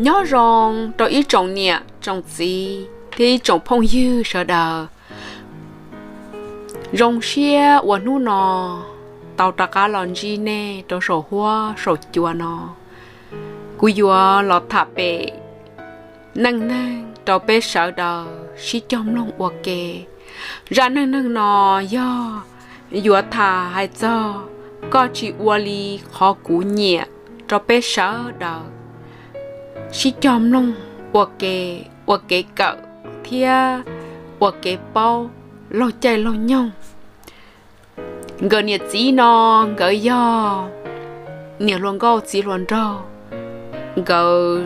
Nyob zoo rau ib tsoom niam tsoom txiv thiab ib tsoom phooj ywg sawv daws. Zoo siab uas hnub no tau rov qab los ntsib nej rau saum huab saum cua no. Kuv yuav los tham pem neej neeg rau peb sawv daws sib cog mloog ua ke. Zaj neej neeg no yog yuav tham hais txog koj tsis ua li qhov kuv nyiam rau peb sawv daws sib cog mloog ua ke, ua kev kawm thiab ua kev paub laug caij laug nyoog. Nkawm niam txiv no nkawd yog niam hluas nkauj txiv hluas nraug, nkawd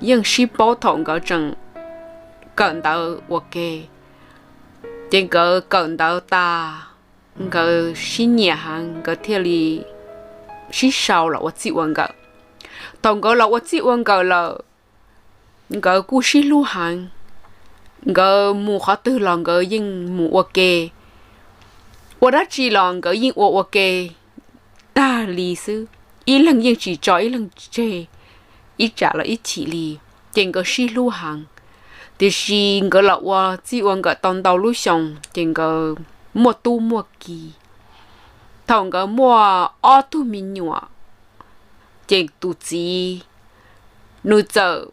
yeej sib paub thaum nkawd tseem kawm ntawv ua ke. Ces nkawd kawm ntawv tas, nkawd sib nyiam heev, nkawd thiaj li sib sau los ua txij ua nkawm. Thaum nkawd los ua txij ua nkawm lawm, nkawd kuj sib hlub heev, nkawd mus qhov twg los nkawd yeej mus ua ke, ua dab tsi los nkawd yeej ua ua ke tag li xwb, ib leeg yeej tsis tso ib leeg tseg ib tsam los ib chim li, ces nkawd sib hlub heev. Tiam sis nkawd los ua txij ua nkawm tau ntau lub xyoo ces nkawd muaj tub muaj ki. Thaum nkawd muaj ob tug me nyuam, ces tus txiv nws txawm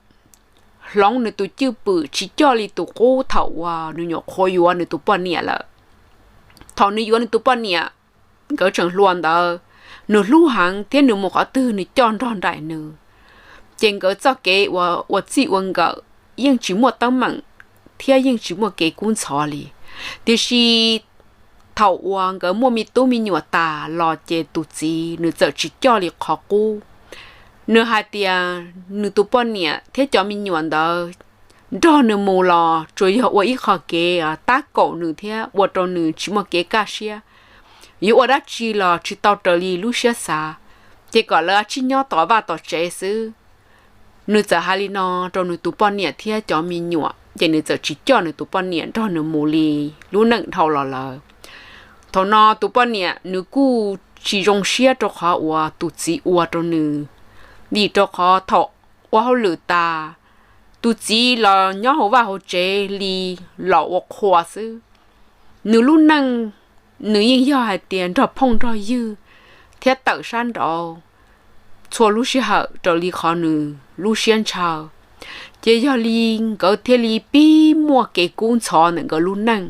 hloov nws tus cwj pwm tsis coj li tus qub thaum uas nws nyuam qhuav yuav nws tus poj niam lawm. Thaum nws yuav nws tus poj niam, nkawd tseem hluas ntawd, nws hlub heev thiab nws mus qhov twg nws coj nrog nraim nws. Ces nkawd txoj kev ua, ua txij ua nkawm yeej tsis muaj teeb meem thiab yeej tsis muaj kev kub ntxhov li. Tiam sis thaum uas nkawd muaj me tub me nyuam tas los ces tus txiv nws txawm tsis coj li qhov qub. Nws hais tias nws tus poj niam thiab cov me nyuam ntawd nrog nws mus los tsuas yog ua ib qho kev tab kaum nws thiab ua rau nws tsis muaj kev kaj siab. Yuav ua dab tsi los tsis tau raws li lub siab xav, ces kom lawv cia li nyob tom vaj tom tsev xwb. Nws txawm hais li no rau nws tus poj niam thiab cov me nyuam, ces nws txawm tsis coj nws tus poj niam nrog nws mus li lub neej dhau los lawm. Thaum no tus poj niam nws kuj tsis zoo siab rau qhov uas tus txiv ua rau nws, vim rau qhov thaum ua hauj lwm tas, tus txiv los nyob hauv vaj hauv tsev li los ua qhua xwb. Nws lub neej, nws yeej yog hais tias nrog phooj nrog ywg thiab tawm sab nraud txhua lub sij hawm raws li qhov nws lub siab ntshaw. Ces yog li nkawd thiaj li pib muaj kev kub ntxhov ntawm nkawd lub neej.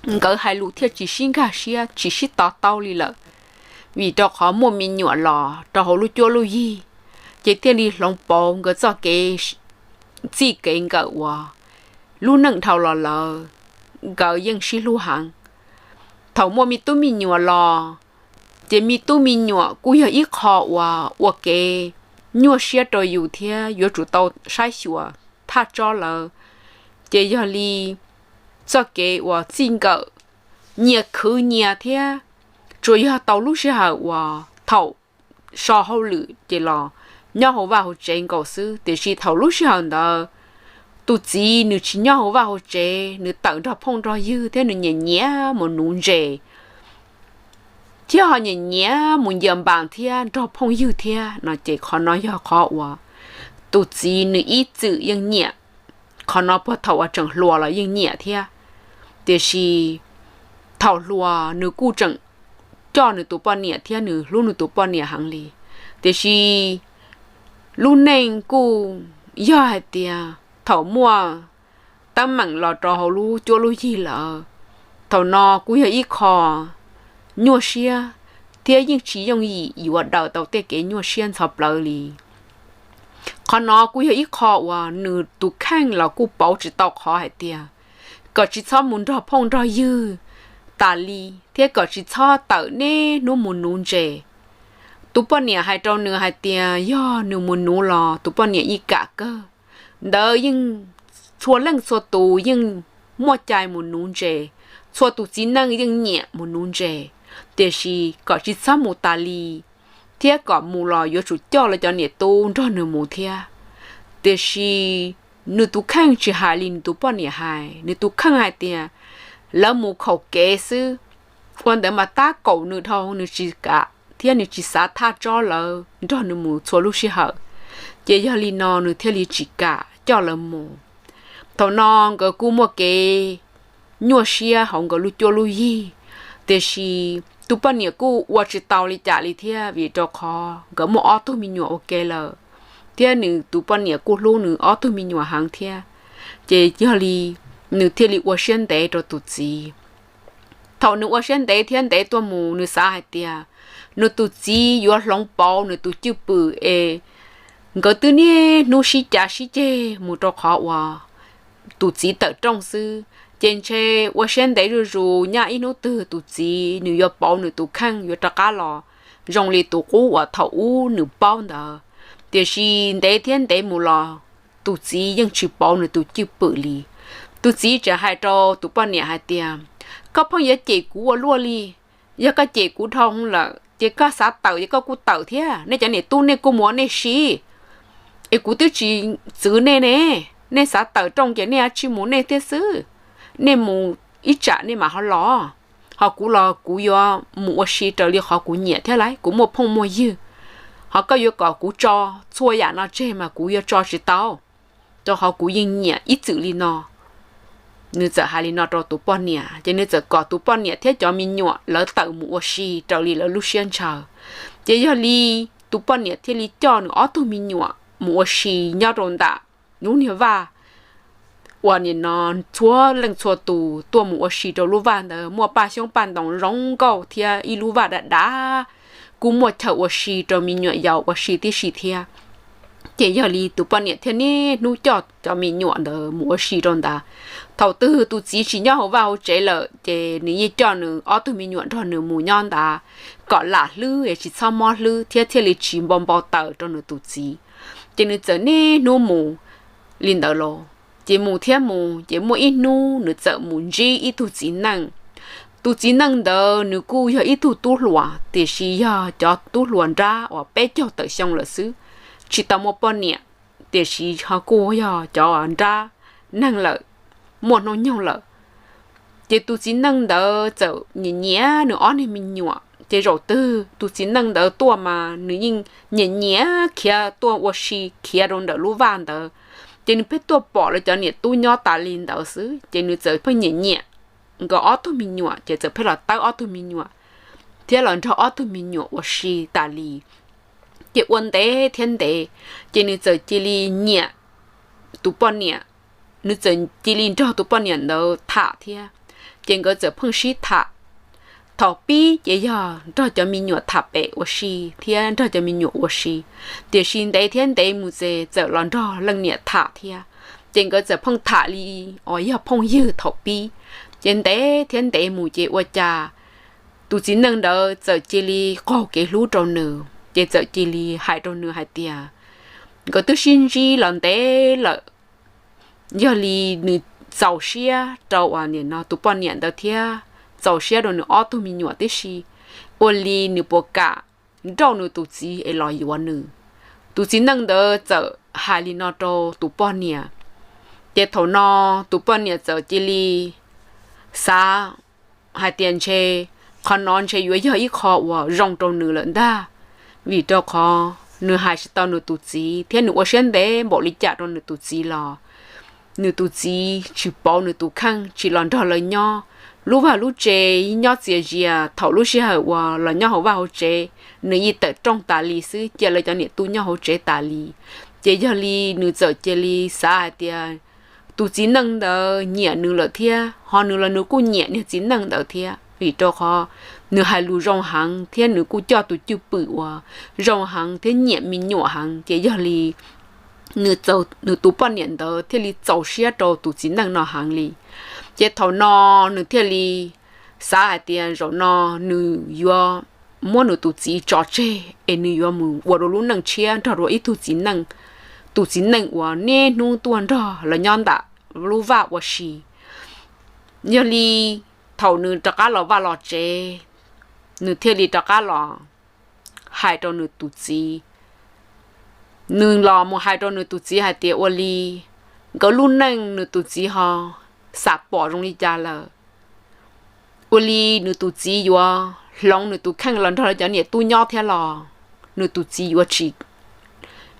Nkawd hais lus thiaj tsis sib nkag siab, tsis sib to taub li lawm, vim rau qhov muaj me nyuam los rau hauv lub cuab lub yig, ces thiaj li hloov pauv nkawd txoj kev txij kev nkawm uas lub neej dhau los lawm nkawd yeej sib hlub heev. Thaum muaj me tub me nyuam los, ces me tub me nyuam kuj yog ib qho uas ua kev nyuaj siab rau yus thiab yuav tsum tau saib xyuas thaj tsob lawv. Ces yog li txoj kev uas txij nkawm nyias khwv nyias thiab, tsuas yog tau lub sij hawm uas thaum so hauj lwm ces los nyob hauv vaj hauv tsev nkaus xwb, tiam sis thaum lub sij hawm ntawd tus txiv nws tsis nyob hauv vaj hauv tsev, nws tawm nrog phooj nrog ywg thiab nws nyiam nyiam mus nuv ntses, thiab ho nyiam nyiam mus ncaws npas thiab nrog phooj ywg thiab no, ces qhov no yog qhov uas tus txiv nws ib txwm yeej nyiam. Qhov no puag thaum uas tseem hluas los yeej nyiam thiab, tiam sis thaum hluas nws kuj tseem coj nws tus poj niam thiab nws hlub nws tus poj niam heev li. Tiam sis lub neej kuj yog hais tias thaum muaj teeb meem los rau hauv lub cuab lub yig lawm, thaum no kuj yog ib qho nyuaj siab thiab yeej tsis yooj yim yuav daws tau tej kev nyuaj siab ntxhov plawv li. Qhov no kuj yog ib qho uas nws tus kheej los kuj pauv tsis tau qhov hais tias kom tsis txhob mus nrog phooj nrog ywg tas li, thiab kom tsis txhob tawm niaj hnub mus nuv ntses. Tus poj niam hais rau nws hais tias yog nws mus nuv los tus poj niam yeej kam kawg. Ntawd yeej txhua leej txhua tus yeej muaj cai mus nuv ntses, txhua tus txiv neej yeej nyiam mus nuv ntses, tiam sis kom tsis txhob mus tas li, thiab kom mus los yuav tsum coj lawv cov niam tub nrog nws mus thiab. Tiam sis nws tus kheej tsis hais li nws tus poj niam hais, nws tus kheej hais tias lawv mus khaum kev xwb. Ua ntawd mas tab kaum nws dhau, nws tsis kam thiab nws tsis xav thaj tsob lawv nrog nws mus txhua lub sij hawm. Ces yog li no nws thiaj li tsis kam coj lawv mus. Thaum no nkawd kuj muaj kev nyuaj siab hauv nkawd lub cuab lub yig, tiam sis tus poj niam kuj ua tsis tau li cas li thiab, vim rau qhov nkawd muaj ob tug me nyuam ua ke lawm, thiab nws tus poj niam kuj hlub nws ob tug me nyuam heev thiab. Ces yog li nws thiaj li ua siab ntev rau tus txiv. Thaum nws ua siab ntev thiab ntev tuaj mus, nws xav hais tias nws tus txiv yuav hloov pauv nws tus cwj pwm es nkawd twb niaj hnub sib cav sib ceg mus rau qhov uas tus txiv tawm rooj xwb. Ces ntshe ua siab ntev zuj zus, nyaj ib hnub twg tus txiv nws yuav pauv nws tus kheej, yuav rov qab los zoo li tus qub uas thaum ub nws paub ntawd. Tiam sis ntev thiab ntev mus los tus txiv yeej tsis pauv nws tus cwj pwm li. Tus txiv tseem hais rau tus poj niam hais tias, koj pheej yuav cem kuv ua luaj li. Yog koj cem kuv dhau lawm ces koj xav tawm ces koj kuj tawm thiab, nej cov niam tub nej kuj mus ua nej si. Es kuv twb tsis txwv nej ne, nej xav tawm rooj ces nej tsis mus nej thiab xwb. Nej mus ib tsam nej mam ho los, ho kuv los kuv yuav mus ua si raws li qhov kuv nyiam thiab lauj, kuv muaj phooj muaj ywg. Ho koj yuav kom kuv tso txhua yam no tseg mas kuv yuav tso tsis tau, rau qhov kuv yeej nyiam ib txwm li no. Nws txawm hais li no rau tus poj niam, ces nws txawm kom tus poj niam thiab cov me nyuam lawv tawm mus ua si raws li lawv lub siab ntshaw. Ces yog li tus poj niam thiaj li coj nws ob tug me nyuam mus ua si nyob rau ntawm lub niag vaj uas nim no txhua leej txhua tus tuaj mus ua si rau lub vaj ntawd, muaj paj xyoob paj ntoos zoo nkauj thiab ib lub vaj dav dav, kuj muaj chaw ua si rau me nyuam yaus ua si tib si thiab. Ces yog li tus poj niam thiaj niaj hnub coj cov me nyuam ntawd mus ua si rau ntawd. Thaum twg tus txiv tsis nyob hauv vaj hauv tsev lawm ces nws yeej coj nws ob tug me nyuam nrog nws mus nyob ntawd kom lam hlwb es tsis txhob mob hlwb thiab thiaj li tsis npau npau taws rau nws tus txiv. Ces nws txawm niaj hnub mus li ntawd los, ces mus thiab mus, ces muaj ib hnub nws txawm mus ntsib ib tug txiv neej. Tus txiv neej ntawd nws kuj yog ib tug tub hluas, tiam sis yog cov tub hluas nrab uas peb caug tawm xyoo lawm xwb, tsis tau muaj poj niam, tiam sis ho kuj yog cov nrab neeg lawm, muaj hnub nyoog lawm. Ces tus txiv neej ntawd txawm nyiam nyiam nws ob niag me nyuam, ces zaum twg tus txiv neej ntawd tuaj mas nws yeej nyiam nyiam khiav tuaj ua si khiav rau ntawm lub vaj ntawd. Ces nws pheej tuaj pom lawv cov niam tub nyob tas li ntawd xwb, ces nws txawm pheej nyiam nyiam nkawd ob tug me nyuam, ces txawm pheej los tawb ob tug me nyuam thiab los nrog ob tug me nyuam ua si tas li. Ces ua ntev thiab ntev, ces nws txawm cia li nyiam tus poj niam, nws txawm cia li nrog tus poj niam ntawd tham thiab. Ces nkawd txawm pheej sib tham. Thaum pib ces yog nrog cov me nyuam tham pem ua si thiab nrog cov me nyuam ua si, tiam sis ntev thiab ntev mus ces txawm los nrog leej niam tham thiab. Ces nkawd txawm pheej tham li uas yog phooj ywg thaum pib. Ces ntev thiab ntev mus ces ua cas tus txiv neej ntawd txawm cia li qaug kev hlub rau nws, ces txawm cia li hais rau nws hais tias nkawd twb sib ntsib los ntev lawm, yog li nws txaus siab rau uas nim no tus poj niam ntawd thiab txaus siab rau nws ob tug me nyuam tib si, ua li nws puas kam nrauj nws tus txiv es los yuav nws. Tus txiv neej ntawd txawm hais li no rau tus poj niam, ces thaum no tus poj niam txawm cia li xav hais tias ntshe qhov no ntshe yuav yog ib qho uas zoo rau nws lawm ntag, vim rau qhov nws hais tsis tau nws tus txiv thiab nws ua siab ntev npaum li cas rau nws tus txiv los nws tus txiv tsis pauv nws tus kheej, tsis los nrog lawv nyob. Lub vaj lub tsev nyob txias zias, thaum lub sij hawm uas los nyob hauv vaj hauv tsev, nws yeej tawm rooj tas li xwb, cia lawv cov niam tub nyob hauv tsev tas li. Ces yog li nws txawm cia li xav hais tias tus txiv neej ntawd nyiam nws lawm thiab, ho nws los nws kuj nyiam niag txiv neej ntawd thiab, vim rau qhov nws hais lus zoo heev thiab nws kuj coj tus cwj pwm uas zoo heev thiab nyiam me nyuam heev. Ces yog li nws tus poj niam ntawd thiaj li txaus siab rau tus txiv neej no heev li. Ces thaum no nws thiaj li xav hais tias zaum no nws yuav muab nws tus txiv tso tseg es nws yuav mus ua rau lub neej tshiab nrog rau ib tug txiv neej, tus txiv neej uas niaj hnub tuaj nrog lawv nyob ntawm lub vaj ua si. Yog li thaum nws rov qab los vaj los tsev, nws thiaj li rov qab los hais rau nws tus txiv. Nws los mus hais rau nws tus txiv hais tias ua li nkawd lub neej nws tus txiv ho xam pom zoo li cas lawm. Ua li nws tus txiv yuav hloov nws tus kheej los nrog lawv cov niam tub nyob thiab los nws tus txiv yuav tsis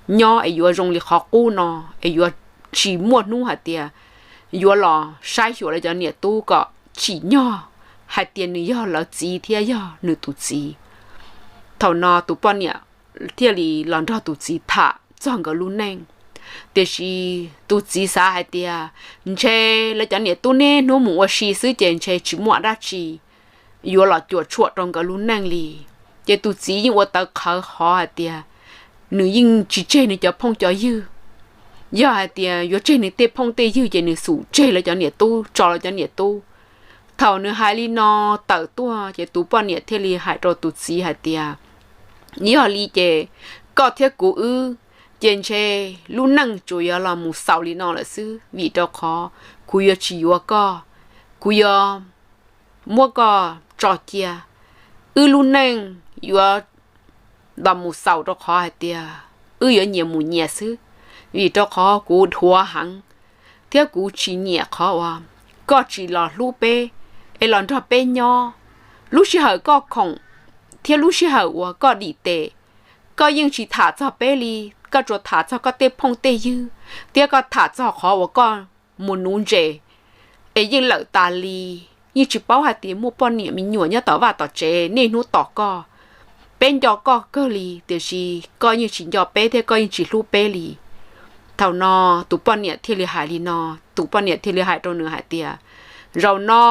nyob es yuav zoo li qhov qub no, es yuav tsis muaj hnub hais tias yuav los saib xyuas lawv cov niam tub kom tsim nyog hais tias nws yog lawv txiv thiab yog nws tus txiv. Thaum no tus poj niam thiaj li los nrog tus txiv tham txog nkawd lub neej. Tiam sis tus txiv xav hais tias ntshe lawv cov niam tub niaj hnub mus ua si xwb ces ntshe tsis muaj dab tsi yuav los cuam tshuam rau nkawd lub neej li. Ces tus txiv yeej ua tawv qhawv hov hais tias nws yeej tsis tseg nws cov phooj cov ywg. Yog hais tias yuav tseg nws tej phooj tej ywg ces nws xum tseg lawv cov niam tub, tso lawv cov niam tub. Thaum nws hais li no tawm tuaj ces tus poj niam thiaj li hais rau tus txiv hais tias, yog li ces koj thiab kuv wb, ces ntshe lub neej tsuas yuav los mus xaus li no lawm xwb, vim rau qhov kuv yuav tsis yuav koj, kuv yuav muab koj tso cia. Wb lub neej yuav los mus xaus rau qhov hais tias wb yuav nyias mus nyias xwb, vim rau qhov kuv dhuav heev thiab kuv tsis nyiam qhov uas koj tsis los hlub peb es los nrog peb nyob. Lub sij hawm koj khoom thiab lub sij hawm uas koj dim tes, koj yeej tsis tham txog peb li, koj tsuas tham txog koj tej phooj tej ywg thiab koj tham txog qhov uas koj mus nuv ntses es yeej lawm tas li, yeej tsis paub hais tias muaj poj niam me nyuam nyob tom vaj tom tsev niaj hnub tos koj. Peb nco koj kawg li, tiam sis koj yeej tsis nco peb thiab koj yeej tsis hlub peb li. Thaum no tus poj niam thiaj li hais li no, tus poj niam thiaj li hais rau nws hais tias, zaum no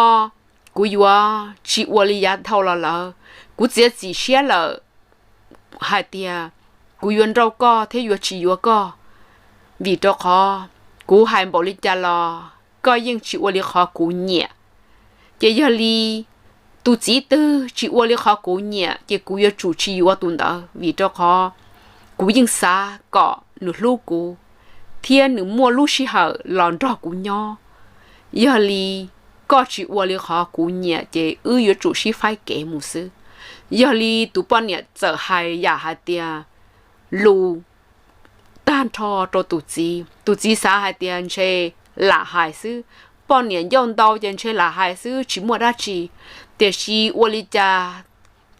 kuv yuav tsis ua li yav dhau los lawm, kuv txiav txim siab lawm hais tias kuv yuav nrauj koj thiab yuav tsis yuav koj, vim rau qhov kuv hais npaum li cas los koj yeej tsis ua li qhov kuv nyiam. Ces yog li tus txiv twg tsis ua li qhov kuv nyiam ces kuv yuav tsum tsis yuav tus ntawd, vim rau qhov kuv yeej xav kom nws hlub kuv thiab nws muaj lub sij hawm los nrog kuv nyob. Yog li koj tsis ua li qhov kuv nyiam ces wb yuav tsum sib faib kev mus xwb. Yog li tus poj niam txawm hais yam hais tias lus tag nrho rau tus txiv. Tus txiv xav hais tias ntshe lam hais xwb, poj niam ncauj ntau ces ntshe lam hais xwb tsis muaj dab tsi. Tiam sis ua li cas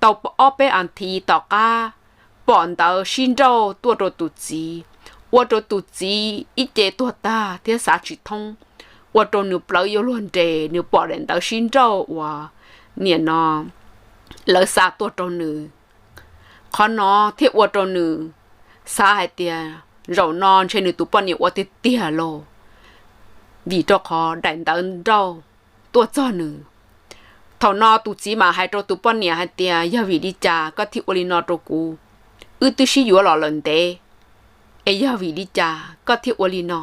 tau ob peb as thiv tom qab pom ntawv sib nrauj tuaj rau tus txiv, ua rau tus txiv ib ce tuag tag thiab xav tsis thoob, ua rau nws plawv yuav luag nres, nws pom daim ntawv sib nrauj uas nim no lawv xa tuaj rau nws. Qhov no thiaj ua rau nws xav hais tias zaum no ntshe nws tus poj niam ua tiag tiag lauj, vim rau qhov daim ntawv nrauj tuaj txog nws. Thaum no tus txiv mam hais rau tus poj niam hais tias, yog vim li cas koj thiaj ua li no rau kuv? Wb twb sib yuav los lawm ntev, es yog vim li cas koj thiaj ua li no?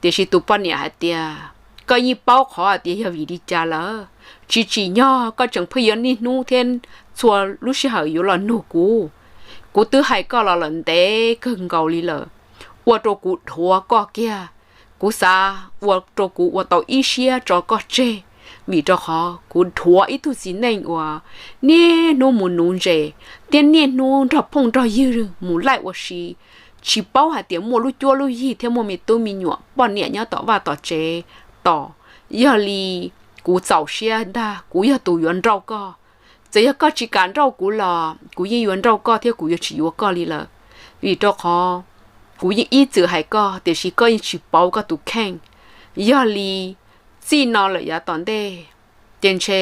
Tiam sis tus poj niam hais tias, koj yeej paub qhov hais tias yog vim li cas lawm, tsis tsim nyog koj tseem pheej yuav niaj hnub thiab txhua lub sij hawm yuav los nug kuv. Kuv twb hais koj los lawm ntev kawg nkaus li lawm, ua rau kuv dhuav koj kiag. Kuv xav ua rau kuv ua tau ib siab tso koj tseg, vim rau qhov kuv dhuav ib tug txiv neej uas niaj hnub mus nuv ntses thiab niaj hnub nrog phooj nrog ywg mus laij ua si, tsis paub hais tias muaj lub cuab lub yig thiab muaj me tub me nyuam poj niam nyob tom vaj tom tsev tos. Yog li kuv txaus siab ntag, kuv yog tus yuav nrauj koj. Txawm yog koj tsis kam nrauj kuv los kuv yeej yuav nrauj koj thiab kuv yuav tsis yuav koj li lawm, vim rau qhov kuv yeej ib txwm hais koj tiam sis koj yeej tsis pauv koj tus kheej. Yog li txij no lawm yav tom ntej, ces ntshe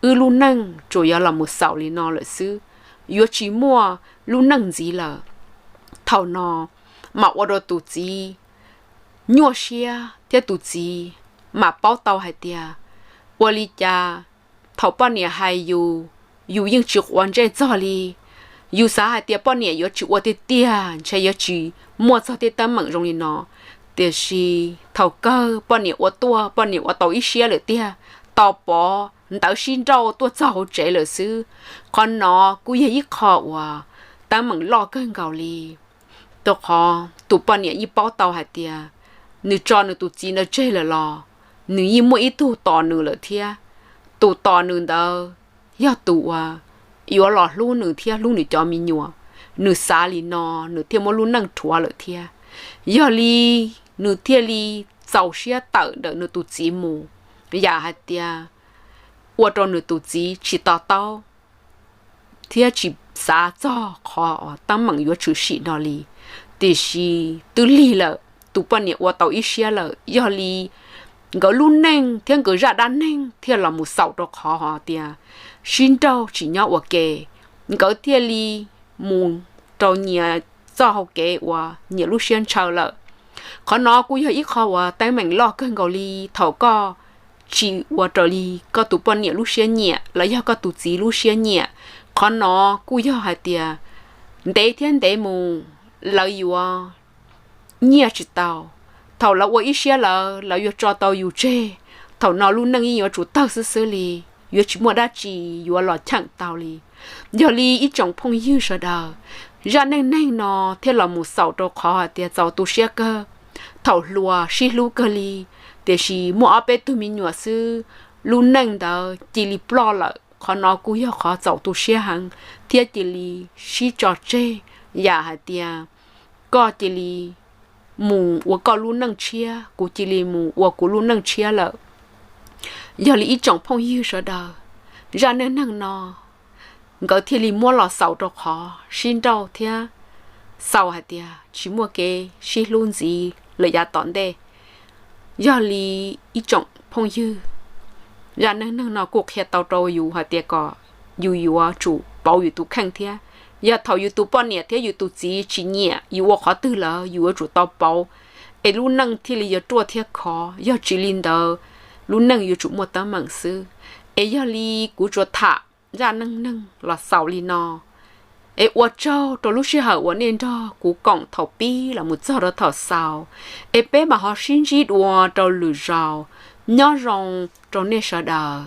wb lub neej tsuas yuav los mus xaus li no lawm xwb, yuav tsis muaj lub neej ntxiv lawm. Thaum no mas ua rau tus txiv nyuaj siab thiab tus txiv mas paub tau hais tias ua li cas thaum poj niam hais yus, yus yeej tsis quav ntsej txog li. Yus xav hais tias poj niam yuav tsis ua tiag tiag, ntshe yuav tsis muaj txog tej teeb meem zoo li no. Tiam sis thaum kawg poj niam ua tuaj, poj niam ua tau ib siab lawm tiag, tau pov ntawv sib nrauj tuaj txog hauv tsev lawm xwb. Qhov no kuj yog ib qho uas teeb meem loj kawg nkaus li, rau qhov tus poj niam yeej paub tau hais tias nws tso nws tus txiv ntawd tseg lawm los nws yeej muaj ib tug tos nws lawm thiab. Tus tos nws ntawd yog tus uas yuav los hlub nws thiab hlub nws cov me nyuam. Nws xav li no, nws thiaj muab lub neej rhuav lawm thiab. Yog li nws thiaj li txaus siab tawm ntawm nws tus txiv mus, yam hais tias ua rau nws tus txiv tsis to taub thiab tsis xav txog qhov teeb meem yuav tshwm sim no li. tiam sis twb lig lawm, tus poj niam ua tau ib siab lawm. Yog li nkawd lub neej thiab nkawd zaj dab neeg thiaj los mus xaus rau qhov tias sib nraug tsis nyob ua ke, nkawd thiaj li mus rau nyias txoj hau kev uas nyias lub siab ntshaw lawm. Qhov no kuj yog ib qho uas teeb meem loj kawg nkaus li thaum koj tsis ua raws li koj tus poj niam lub siab nyiam los yog koj tus txiv lub siab nyiam. Qhov no kuj yog hais tias ntev thiab ntev mus lawv yuav nyiaj tsis tau. Thaum lawv ua ib siab lawm, lawv yuav tso tau yus tseg, thaum no lub neej yeej yuav tsum tawg xwb xwb li, yuav tsis muaj dab tsi yuav los cheem tau li. Yog li ib tsoom phooj ywg sawv daws, zaj neej neeg no thiaj los mus xaus rau qhov hais tias txaus tu siab kawg. Thaum hluas sib hlub kawg li, tiam sis muaj ob peb tug me nyuam xwb, lub neej ntawd cia li ploj lawm. Qhov no kuj yog qhov txaus tu siab heev thiab cia li sib tso tseg, yam hais tias koj cia li mus ua koj lub neej tshiab, kuv cia li mus ua kuv lub neej tshiab lawm. Yog li ib tsoom phooj ywg sawv daws, zaj neej neeg no nkawd thiaj li muab los xaus rau qhov sib nrauj thiab xaus hais tias tsis muaj kev sib hlub ntxiv lawm yav tom ntej. Yog li ib tsoom phooj ywg, zaj neej neeg no kuj qhia tau rau yus hais tias kom yus yuav tsum pauv yus tus kheej thiab. Yog thaum yus tus poj niam thiab yus tus txiv tsis nyiam yus ua qhov twg lawm, yus yuav tsum tau pauv, es lub neej thiaj li yuav ruaj thiab khov. Yog tsis li ntawd, lub neej yuav tsum muaj teeb meem xwb. Es yog li kuv tsuas tham zaj neej neeg los xaus li no. Es ua tsaug rau lub sij hawm uas nej nrog kuv koom thaum pib los mus txog rau thaum xaus. Es peb mam ho sib ntsib dua rau lwm zaus. Nyob zoo rau nej sawv daws.